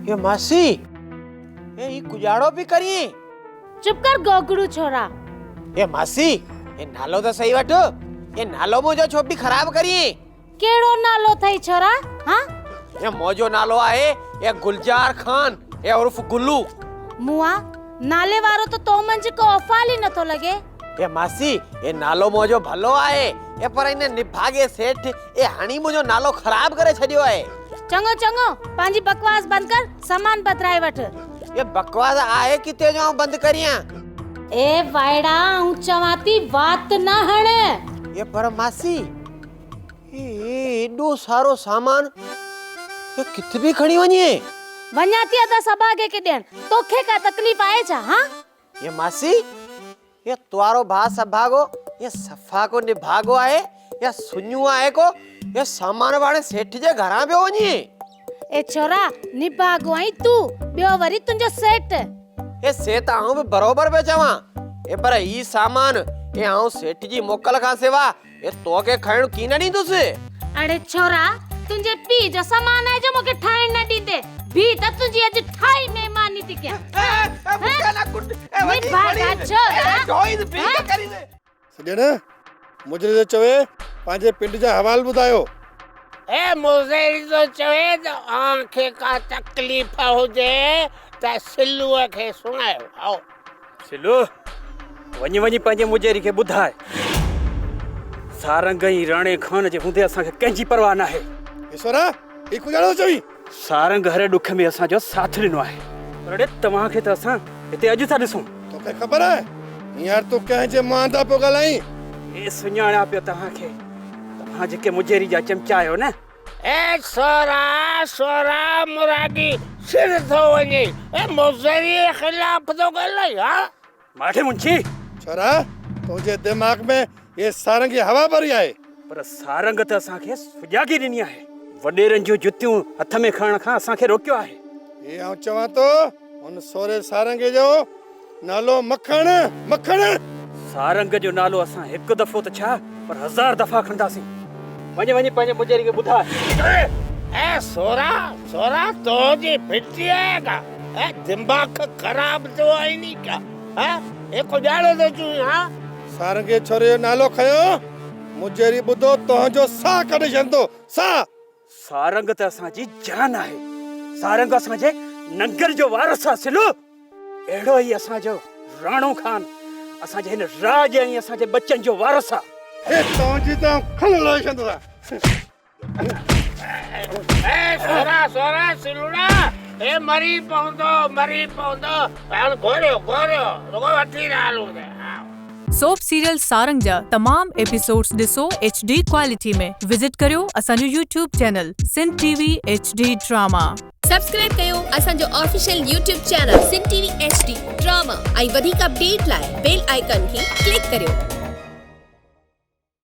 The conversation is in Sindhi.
اي ماسي، اي هي ڪڄاڙو پي ڪرين؟ چپ ڪر گوگڙو ڇورا. اي ماسي، اي نالو ته صحيح وٺ. اي نالو منهنجو ڇو پي خراب ڪرين؟ ڪهڙو نالو اٿئي ڇورا؟ ها؟ اي منهنجو نالو آهي اي گلزار خان اي عرف گلو. مئا، نالي وارو ته تو منجهه ڪو افعال ئي نٿو لڳي. اي ماسي، اي نالو منهنجو ڀلو آهي اي پر ان نڀاڳي سيٺ اي هڻي منهنجو نالو خراب ڪري ڇڏيو آهي. چڱو چڱو، پنهنجي بڪواس بند ڪر، سامان بدرائي وٺ. اي بڪواس آهي ڪٿي جو آئون بند ڪريان. اي وائڙا، آئون چوان ٿي وات نه هڻ. اي پر ماسي، اي ايڏو سارو سامان اي ڪٿ به کڻي وڃين؟ وڃان ٿي ادا سڀاڳي کي ڏيڻ، توکي ڪا تڪليف آهي ڇا؟ هان؟ اي ماسي، اي توارو ڀاء سڀاڳو، اي صفا ڪو نڀاڳو آهي يا سڃو آهي ڪو، اي سامان واڻي سيٺ جي گهران پيو وڃي. اي ڇورا، نڀاڳو آهين تون، ٻيو وري تنهنجو سيٺ. اي سي ته آئون به بروبر پيو چوان، اي پر هي سامان اي آئون سيٺ جي موڪل کان سوا اي توکي کڻڻ ڪين نه ڏيندس. اڙي ڇورا، تنهنجي پيء جو سامان آهي جو مونکي ٺاهڻ نه ڏيندين. بيهه ته تنهنجي اڄ ٺاهي مهماني ٿي ڪيان. نڀاڳا ڇورا. سڄڻ، مجري ٿو چوي، پنهنجي پنڊ جا احوال ٻڌايو. اي مزيري ٿو چوي ته اوهان کي ڪا تڪليف هجي ته سلوء کي سڻايو. هائو. سلو، وڃي وڃي پنهنجي مجيري کي ٻڌاء. سارنگ ۽ راڻي خان جي هوندي اسان کي ڪنهن جي پرواهه ناهي. ايشورا، هي ڪجهه اهڙو چوين. سارنگ هر ڏک ۾ اسان جو ساٿ ڏنو آهي. پر اڙي توهان کي ته اسان هتي اڄ ٿا ڏسون. توکي خبر آهي هينئر تون ڪنهن جي منهن تان پيو ڳالهائين؟ اي سڃاڻيان پيو توهان کي. توهان جيڪي مجيري جا چمچا آهيو نه. اي سورا سورا مرادي سر ٿو وڃي. اي مجيري خلاف ٿو ڳالهائين ها؟ ماٺي منشي! ڇورا تنهنجي دماغ ۾ هي سارنگي هوا ڀري آهي. پر سارنگ ته اسان کي سجاڳي ڏني آهي. وڏيرن جون جتيون هٿ ۾ کڻڻ کان اسان کي روڪيو آهي. هي آئون چوان ٿو هن سوري سارنگي جو نالو مکڻ، مکڻ! سارنگ جو نالو اسان هڪ دفعو ته ڇا پر هزار دفعا کڻنداسين. وڃ وڃي پنهنجي مجيري کي ٻڌاء. اي سورا سورا تنهنجي ڦٽي آهي ڪا؟ اي دماغ خراب ٿيو آهي ني ڪا؟ ها هي ڪجاڙو ٿو چوين ها؟ سارنگي ڇوري جو نالو کنيو مجيري ٻڌو تنهنجو ساهه ڪڍي ڇڏندو ساهه. سارنگ ته اسان جي جان آهي. سارنگ اسان جي ننگر جو وارث آ سلو. اهڙو ئي اسان جو راڻو خان اسان جي هن راڄ ۽ اسان جي ٻچن جو وارث آ. هي تنهنجي ته آئون کل لاهي ڇڏندوسانء. اي سورا سورا سلوڙا اي مري پوندو مري پوندو هاڻ گهوريو گهوريو رڳو وٺي نه هلون ته. سوپ سيريل سارنگ جا تمام ايپيسوڊز ڏسو ايڇ ڊي ڪوالٽي ۾ وزٽ ڪريو اسان جو YouTube channel Sindh T V H D drama. Subscribe ڪيو اسان جو official YouTube channel Sindh T V H D drama ۽ وڌيڪ اپڊيٽ لاء بيل آئيڪان کي ڪلڪ ڪريو.